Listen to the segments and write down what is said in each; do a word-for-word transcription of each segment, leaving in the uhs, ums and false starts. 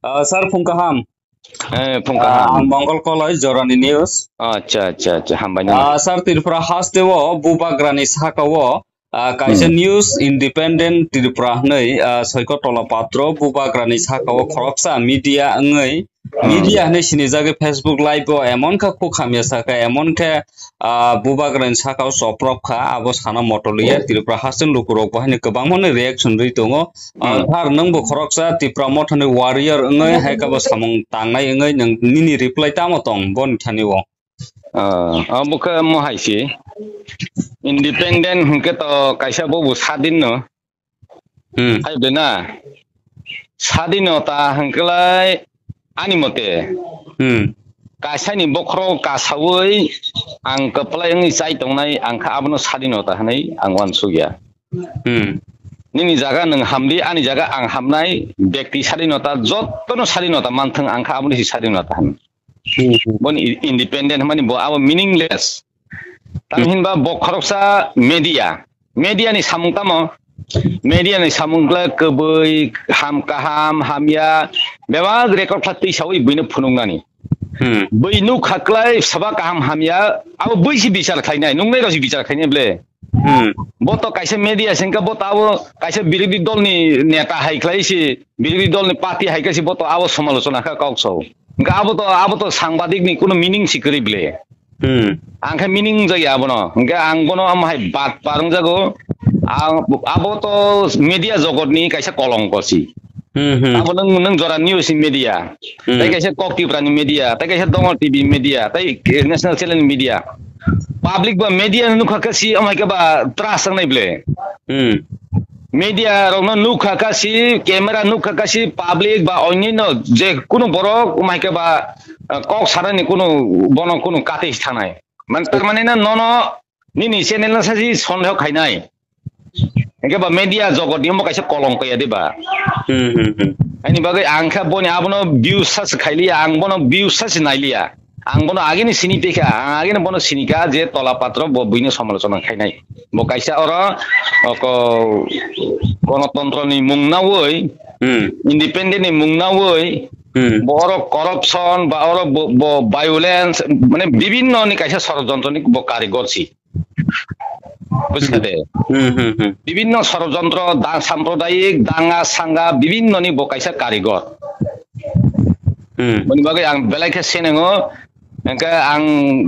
Ah, sir, phung kaham. Eh, phung kaham. Ah, ang Mongol Koloi, Jorani News. Acha, acha, acha, hambai nang. Ah, sir, Tripura haste o bubagrani saka o, ah, kaisa Hmm. News Independent Tripura hwnwi, ah, Soiko Tola Patro bubagrani saka o khoroksa media wngwi, Hmm. media hwnwi sinijagwi Facebook Live o emon kha khuk hamya saka, emon khe ah, bubagrani saka o choprok kha, abo sana motoliya. Tripura haste ni lukurok bo haino kwbangma ni reaction rwi tongo. Ah, Hmm. Sir, nwng bo khoroksa Tipra Mothani warrior wngwi hai khe bo samung tangnai wngwi nwng nini reply tamo tong boni thani o? Ah, abo khe mo hai si. Independent hwnkhe to kaisa bo bo sadin no. Hmm. Hai de na. Sadinota hwnkhlai ani mote. Hmm. Kaisani bokhorok kasaui ang kwplai wngwi chai tongnai, ang kha abono sadinota hwnwi ang uansukya. Hmm. Nini jaga nwng hamdi, ani jaga ang hamnai, bekti sadinota jottono sadinota manthwng, ang kha aboni si sadinota hwn. Hmm, hmm. Boni i-, independent hwnmani bo abo meaningless. Tamo Hmm. hinba bo khoroksa media. Media ni samung tamo? Media ni samung khlai kwbwi, ham kaham, hamya, bebak record khlai twi saui buino phunuknani. Hmm. Bui nuk kha khlai saba kaham hamya, abo bui si bichar khlainai, nungnai rok si bichar khlainai ble. Hmm. Bo to kaisa media sengkha, bo to abo kaisa birodhi dol ni neta hai khlai si, birodhi dol ni party hai khe si bo to abo somalochona kha kok sao. Hwnkhe abo to, abo to sangbadik ni kuno meaning si kwrwi ble. Hmm. Ang khe meaning wngjakya abono. Hwnkhe ang bono amo hai bat par wngjago. Ang, abo to media jogotni kaisa kolongko si. Hmm, hmm. Abo nwng, nwng jora news ni media. Hmm. Tai kaisa Kok Tripura ni media, tai kaisa Dongol T V media, tai national channel media. Public ba media nukha khe si, amo hai khe ba trust wngnai ble. Hmm. Media rokno nukha kha si, camera nukha kha si, public ba onyaino je kunu borok, um, hai khe ba, uh, kok sanani kunu, bono kunu kati thanai. Man, tar mane na nono nini channel no saji sondeho khainai. Hingke ba media jogotni omo kaisa kolongko ya de ba. Hmm, hmm, hmm. Ani bagwi ang kha boni abono views sas khailiya, ang bono views sas nailiya. Ang bono agini sini tei kha, ang agini bono sini kha je Tola Patro bo buino somalochona khainai. Bo kaisa oro, o, ko-, gonotontro ni mung nawi, Hmm. independent ni mung nawi, Hmm. bo oro corruption ba oro bo, bo violence, mane bibinno ni kaisa sorojontro ni bo karigor si. Bujkha de? Hmm, hmm, hmm. Bibinno sorojontro, da-, samprodayik, danga, sanga, bibinno ni bo kaisa karigor. Hmm. Boni bagwi ang belai khe senengo, hingke ang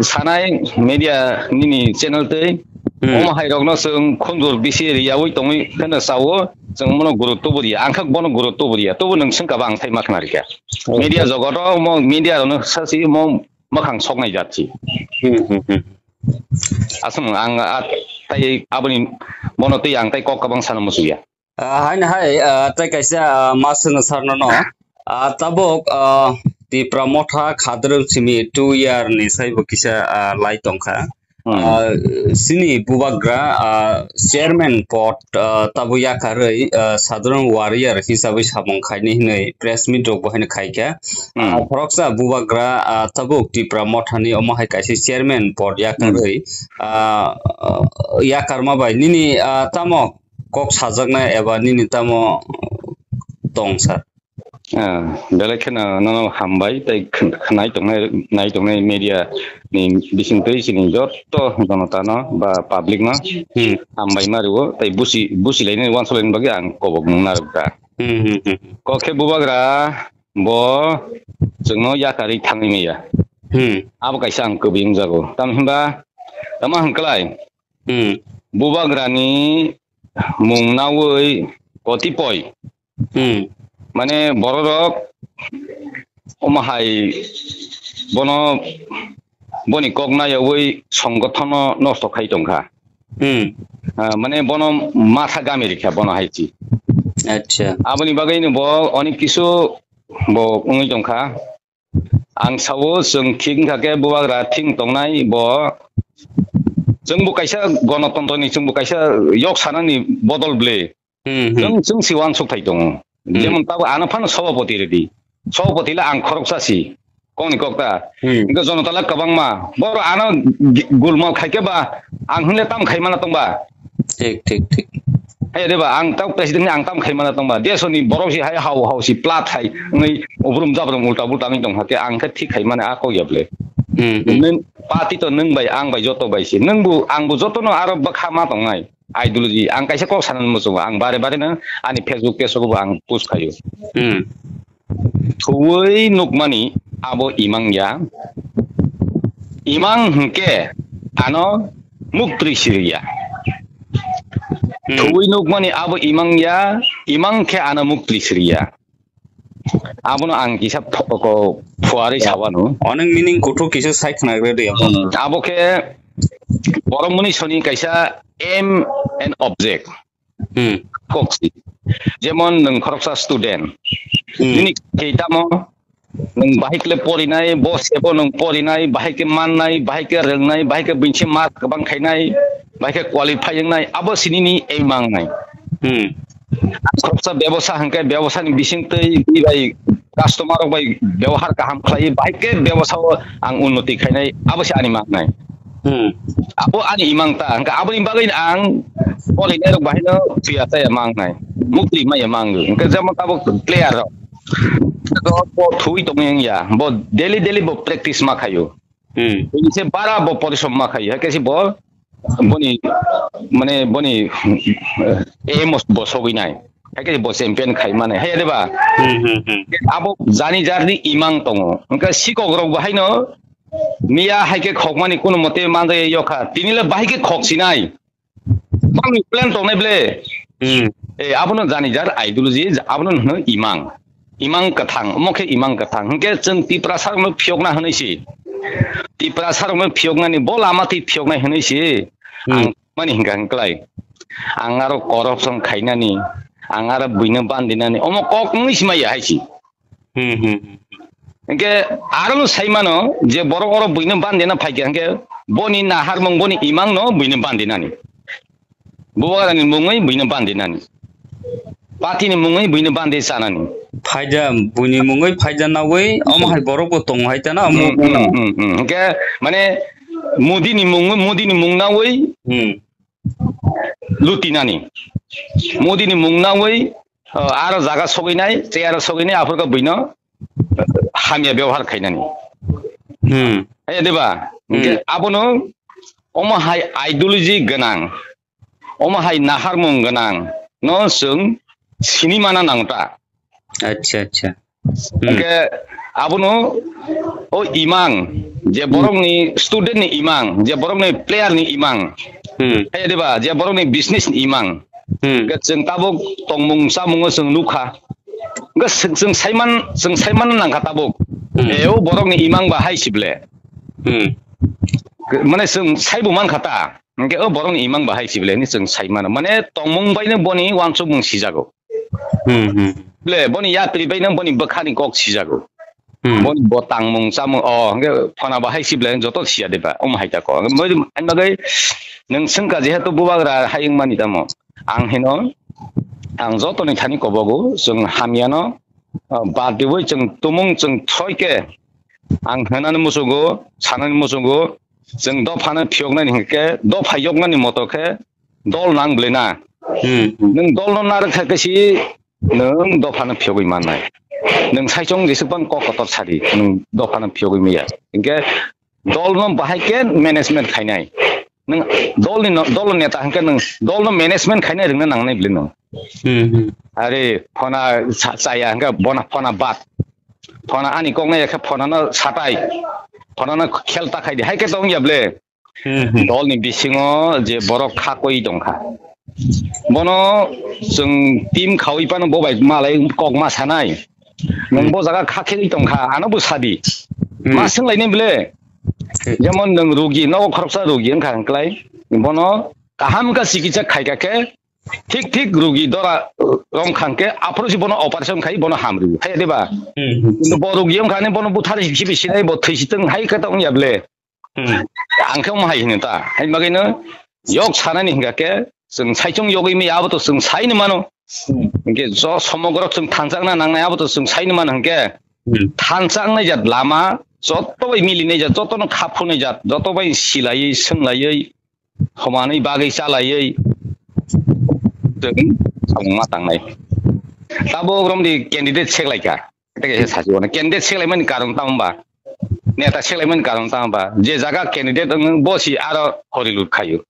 sanai media nini channel tei Hmm. omo hai rokno chwng khunjur bisi riyaui tongwi kheno sao, chwng bono gurutto bo riya, ang kha bono gurutto bo riya, tobo nwng swngkha ba ang thai ma khna rikha. Hmm. Media jogoto omo media rokno sasi omo mwkhang soknai jat si. Hmm, hmm, hmm. Aswk ang a-, tei aboni bono tei ang tei kok kwbang sana muchungya. Ah, haino hai, ah, tei kaisa, ah, ma swngno sarno no. Ah, tabuk, ah, Tipra Motha Khadrwng simi two year ni saibo kisa, ah, lai tongkha. Hmm. Ah, sini bubagra, ah, chairman pod, ah, tabo yakarwi, ah, Sadharana Warrior hisabwi samung khaini hinwi press meet rok bo haino khaikha. Hmm. Ah, khoroksa bubagra, ah, tabuk Tipra Mothani omo hai kaisa chairman pod yakarwi, Hmm. ah, ah, yakarma bai nini, ah, tamo kok sajaknai eba nini tamo tong sir? Ah, belai kheno nono hambai tei khn-, khnai tongnai, nai tongnai media ni bising twi chini jotto jonotano ba public no Hmm. hambai ma rwo tei busi, busi lainai wansuk lainai bagwi ang kobok nung narwkha. Hmm, hmm, hmm. Kok khe bubagra bo chwngno yakarwi thangwi maya. Hmm. Abo kaisa ang kwbwi wngjago. Tamo hinba, tamo hwnklai? Hmm. Bubagrani mung naui kotipoi. Hmm. Mane bororok omo hai bono, boni kok nayaui songothono nosto khai tongkha. Hmm. Ah, mane bono matha gami rikha bono hai chi. Acha. Aboni bagwi no bo onek kisu bo wngwi tongkha. Ang sao chwng thik wngkha khe bubagra thik tongnai bo. Chwngbo kaisa gonotontro ni, chwngbo kaisa yok sanani bodol ble. Hmm, hmm. Chwng, chwng si uansuk thai tongo. Hmm. Jemon tabo ano phano sobhapoti rwdi. Sobhapoti le ang khoroksa si. Kokni kokta. Hmm. Hingke jonotala kwbangma. Boro ano gi-, gulmal khaikhe ba ang hinle tam khaimana tongba. Thik, thik, thik. Hai de ba, ang tau president ni ang tam khai mana tong ba. Deso ni borok si hai hau hau si plat hai. Ngi ubrum jabrum ulta bulta ngi tong hake ang khe thik khai mana a kok ya ble. Hmm, hmm. Nung party to nung bai ang bai joto bai si. Nung bu ang bu joto no aro bakha ma tong nai. Ideology ang kaisa kok sanan muchungo. Ang bare bare no ani Facebook page o bo ang post khayo. Hmm. Thuwi nukmani abo imang ya. Imang hwnkhe ano muktri siriya. Hmm. Thuwi nukmani abo imang ya, imang khe ano muktri siriya. Abono ang kisa pho-, ko phuarwi Ya. sawano. Onek meaning kuthuk kisa sai khna gre de. Hmm, abo khe borok muni soni kaisa aim and object. Hmm. Kok si. Jemon nwng khoroksa student. Hmm. Nini khe tamo nwng bahai kle porinai, bo sebo nwng porinai, bahai khe mannai, bahai khe rwngnai, bahai khe binsi mark kwbang khainai, bahai khe qualify wngnai, abo sinini aim mangnai. Hmm. Khoroksa bebosa hwnkhe bebosani bisingtwi twi bai customer rok bai bebohar kaham khlai, bahai khe bebosa o ang unnoti khainai, abo se ani mangnai. Hmm. Abo ani imang ta, hwnkhe aboni bagwi ang porinai rok bahai no twiya taya mangnai, mukti maya mangnai. Hwnkhe jemon tabuk player rok, bo, bo thuwi tongwi wngya, bo daily daily bo practice ma khayo. Hmm. Bini se bara bo porishrom ma khayo, hwnkhe se bo boni, mane boni, eh, aim bo sogwi nai. Hwnkhe bo champion khai mane, hai de ba? Hmm, hmm, hmm. Abo jani jarni imang tongo. Hwnkhe sikok rok bo haino miya hai khe khokmani kuno mote manjai yokha. Tini le bahai khe khok sinai. Bangni plan tongnai ble. Hmm. Eh, abono jani jar ideology, abono hwno imang. Imang kwthang, omo khe imang kwthang. Hwnkhe chwng Tiprasa rokno phiyokna hwnwi si. Tiprasa rokno phiyoknani bo lama twi phiyoknai hwnwi si. Hmm. Ang mani hwnkha hwnkhlai. Ang aro corruption khainani, ang aro buino bandinani, omo kok wngwi si maya hai si. Hmm, hmm, hmm. Hwnkhe aro no sai mano je borok oro buino bandina phaikha, hwnkhe boni naharmung, boni imang no buino bandinani. Bubagrani mungwi buino bandinani. Party ni mungwi buino bandi chanani. Phaida, buini mungwi phaida nawi, omo hai borok bo tongo hai tana, omo Hmm, hmm, hmm, hmm. Hwnkhe mane Modi ni mung, Modi ni mung nawi Hmm. lutinani. Modi ni mung nawi, uh, aro jaga sogwi nai, tei aro sogwi nai, aphuru khe buino, uh, hamya byabohar khainani. Hmm. Hai de ba? Hmm. Hwnkhe abono omo hai ideology gwnang, omo hai naharmung gwnang no chwng sini mana nang ta. Acha, acha. Hmm. Hwnkhe abono o imang, je Hmm. borokni student ni imang, je borokni player ni imang, Hmm. hai de ba, je borokni business ni imang. Hmm. Hwnkhe chwng tabuk tongmung chamungo chwng nukha. Hwnkhe chwng, chwng saiman, chwng saiman nangkha tabuk. Hmm. E, o borokni imang ba hai sible. Hmm. Mane chwng saibo mankha ta. Hwnkhe o borokni imang bahai sible hinwi chwng sai mano. Mane tongmung baino boni uansukmung sijago. Hmm, hmm. Ble boni yapri baino boni bwkhani kok sijago. Hmm. Boni bo tangmung chamung o hwnkhe phona bahai sible joto siya deba. Omo hai ta kok. Moi ani bagwi nwng swngkha jehetu bubagra hai wngmani tamo. Ang hino ang jotoni thani kobogo chwng hamyano, o, bad diwi chwng tumung chwng throike ang hwnani muchungo, sanani muchungo, chwng dophano phiyoknani hinkhe, dopha yoknani moto khe dol nang bwlwi na. Hmm, hmm. Nwng dolno narwk kha khe si nwng dophano phiyogwi mannai. Nwng saichung jesuk bang kok kotor sadi, nwng dophano phiyogwi maya. Hinkhe dolno bahai khe management khainai. Nwng dolni no, dol neta hinkhe nwng dolno management khainai rwngna nangnai bwlwi nwng. Hmm, hmm. Are phona sa-, chaya hinkhe bona phona bad. Phona ani kok nai khe phonano satai. Phonano khel ta khai di. Hai khe tong ya ble. Hmm, hmm. Dolni bisingo je borok kha koi tongkha. Bono chwng team khawi phano bo bai malai kok ma sanai. Nwng Hmm. bo jaga kha khe tongkha, ano bo sadi. Hmm. Ma swng lainai ble. Hmm. Jemon nwng rugi, nogo khoroksa rugi wngkha hwnkhlai. Bono kaham kha chikitsa khaika khe thik thik rugi dora, uh, romkha hwnkhe aphuru si bono operation khai bono hamrwi. Hai de ba? Hmm, hmm. Kintu bo rugi wngkha ni bono buthar si bisinai bo thwi si tong hai khe tong ya ble. Hmm. Ang khe omo hai hino ta. Hai bagwino yok sanani hinkha khe chwng saichung yogwi mi abo to chwng saino mano. Hmm. Hinkhe jo somogro chwng thanjakna nangnai abo to chwng saino mano hinkhe. Hmm. Thanjaknai jat lama, joto bai milinai jat, jotono khaphunai jat, joto bai silaiwi, swnglaiwi, homanwi bagwi chalaiwi, chwng samung ma tangnai. Tabuk romdi candidate seklaikha. Tei kaisa sachi wano candidate seklaimani karon tamo ba? Neta seklaimani karon tamo ba? Je jaga candidate wng bo si aro horilut khayo.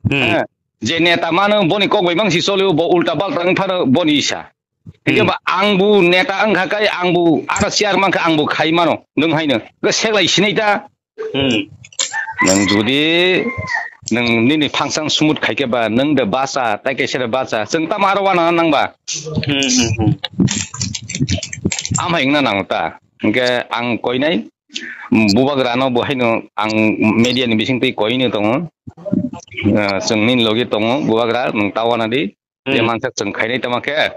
Hmm. Eh, je neta mano boni kok bai bangsi cholio bo ulta balta wng phano boni isa. Hingke Hmm. ba ang bu neta wngkha kai ang bu aro chair mankha ang bu khai mano nwng haino. Ke seklai sinai ta. Hmm. Nwng jodi nwng nini phangsang sumut khaikhe ba nwng de bacha, tei kaisa de bacha, chwng tamo aro wana nang ba? Hmm, hmm, hmm. Amhai wngna nango ta. Hingke ang koinai, bubagra no bo haino ang media ni bising twi koino tongo. Ah, chwng nini logi tongo, bubagra nwng ta wana di. Je Hmm. mansak chwng khainai tamo khe.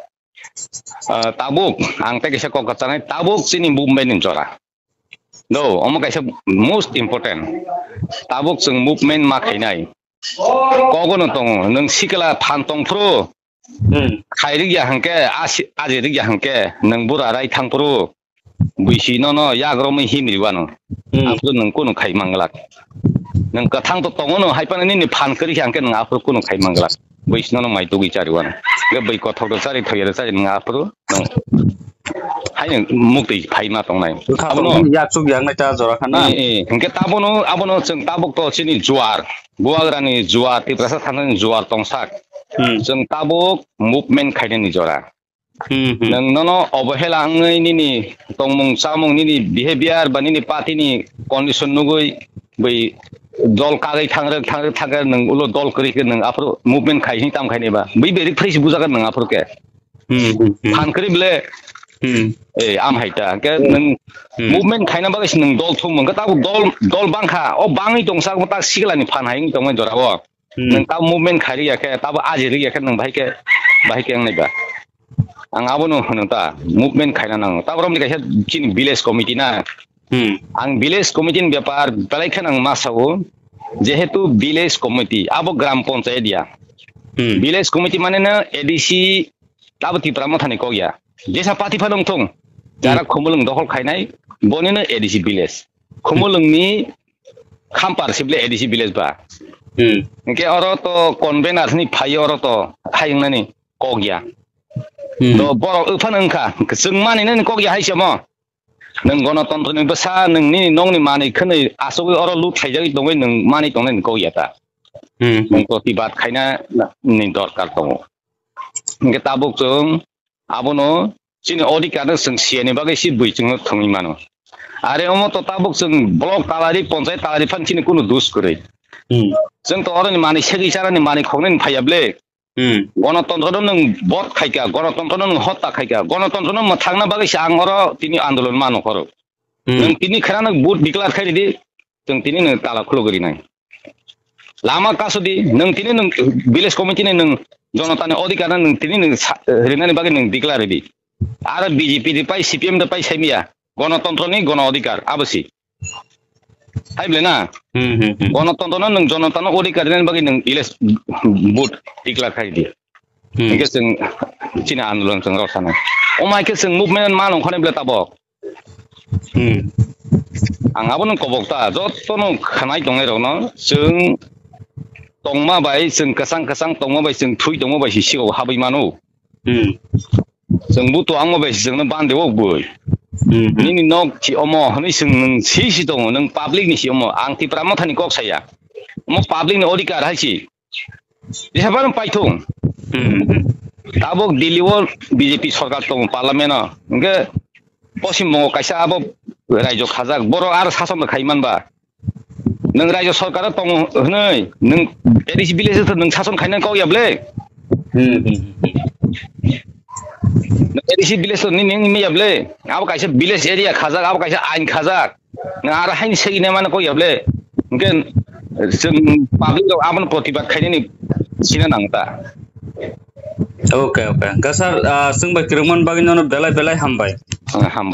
Ah, tabuk, ang tei kaisa kok kwchanai, tabuk chini movement ni jora. Do, omo kaisa most important. Tabuk chwng movement ma khainai. Kogono tongo, nwng sikla phan tongphuru, Hmm. khai rikya hwnkhe, asi-, aji rikya hwnkhe, nwng bura rai thangphuru, buisi nono yak romwi himri wano. Hmm. Aphuru nwng kunu khai manglak. Nwng kwthang to tongo no, hai phano nini phan kwrwi kha hwnkhe nwng aphuru kunu khai manglak. Buisi nono mai tugwi chari wano. Hwnkhe bui kothok rok chari, thoyero chari nwng aphuru nwng haino muktwi phai ma tongnai. Wngkha Abono, yak chuk yak nai ta jora khana. Eh, eh, hwnkhe tabono, abono chwng tabuk to chini juar, Bubagrani juar, Tiprasa thanani juar tongsak. Hmm. Chwng tabuk movement khainani jora. Hmm, hmm. Nwng nono obohela wngwi nini tongmung chamung, nini behavior ba nini party ni condition nugwi bai dol kagwi thangrwk, thangrwk, thangrwk nwng ulo dol kwrwi khe nwng aphuru movement khai hini tam khaini ba? Bai beri fresh bujaga nwng aphuru khe. Hmm, hmm, hmm. Phan kwrwi bele. Hmm. Eh, am hai ta. Ke Hmm. nwng Hmm. movement khaina bagwi se nwng dol thung mung khe tabuk dol, dol bangkha. O bangwi tongsa tak siglani phan hai wng tongmani jora o. Hmm. Nwng tabuk movement khai rikya khe, tabuk aji rikya khe nwng bahai khe, bahai khe wngnai ba? Ang abono hwno ta, movement khaina nango. Tabuk romni kaisa chini village committee na. Hmm. Ang village committee ni bepar belai khe nang ma sao, jehetu village committee abo gram panchayat ya. Hmm. Village committee mane no A D C abo Tipra Mothani kok ya. Jesa party phano wng thung, jara Hmm. Khumulwng dokhol khainai, boni no A D C village. Khumulwng ni khampar sible A D C village ba. Hmm. Hingke oro to convener ni phai oro to hai wngnani kok ya. Hmm. To borok wngphano wngkha, chwng mani nani kok ya hai se mo. Nwng gonotontro ni bwsa, nwng nini nokni manwi khwnwi asugwi oro lut khaijagwi tongwi nwng manwi tongnai ni kok ya ta. Hmm. Nwng protibad khaina ni dorkar tongo. Hingke tabuk chwng abono chini odhikar no chwng siyani bagwi si bui chwngno thwngwi mano. Are omo to tabuk chwng block talari, ponchayat talari phan chini kunu dus kwrwi. Hmm. Chwng to oroni manwi segwi charani manwi khoknani phaiya ble. Hmm. Gonotontro no nwng bot khaika, gonotontro no nwng hotta khaika, gonotontro no mwthangna bagwi se ang oro tini andolon mano khoro. Hmm. Nwng tini khwrano vote declare khai ridi, chwng tini nwng tala khulugwi rinai. Lama kasudi, nwng tini nwng village committee ni nwng jonotani odhikar no nwng tini nwng sa-, rinani bagwi nwng declare ridi. Aro B J P de pai, C P M de pai saimiya, gonotontro ni gono odhikar, abosi. Hai bole na? Hmm, hmm, hmm. Gonotontro no nwng jonotano odhikar rinani bagwi nwng iles vote declare khai di. Hmm. Hingke chwng chini andolon chwng rw sanai. Omo hai khe chwng movement ma nong khani bole tabok. Hmm. Ang abono kobok ta, jotono khanai tongnai rokno chwng tongma bai, chwng kwchang kwchang tongma bai, chwng thui tongma bai si sikao habwi mano. Hmm. Chwng buto ang bai chwngno bande o bui. Hmm, hmm. Nini nok si omo, hwnwi chwng nwng si si tongo, nwng public ni si omo. Ang Tipra Mothani kok saya. Omo public ni odhikar hai si. Jesa phano paithung. Hmm, hmm. Tabuk Delhi o B J P sorkar tongo, parliament o. Hwnkhe Poschim Bongo kaisa abo raijo khajak, borok aro sason khai manba. Nwng raijo sorkar o tongo hwnwi, nwng A D C village o nwng sason khainani kok ya ble? Hmm, hmm, hmm. Nwng A D C village o nini wngya ble? Abo kaisa village area khajak, abo kaisa ain khajak. Nwng aro haini segwi nai mano kok ya ble? Hwnkhe chwng public rok abono protibad khainani sina nang ta. Okay, okay. Hwnkhe sir, ah, chwng bai kwrwngmani bagwi nono belai belai hambai. Ah, hambai.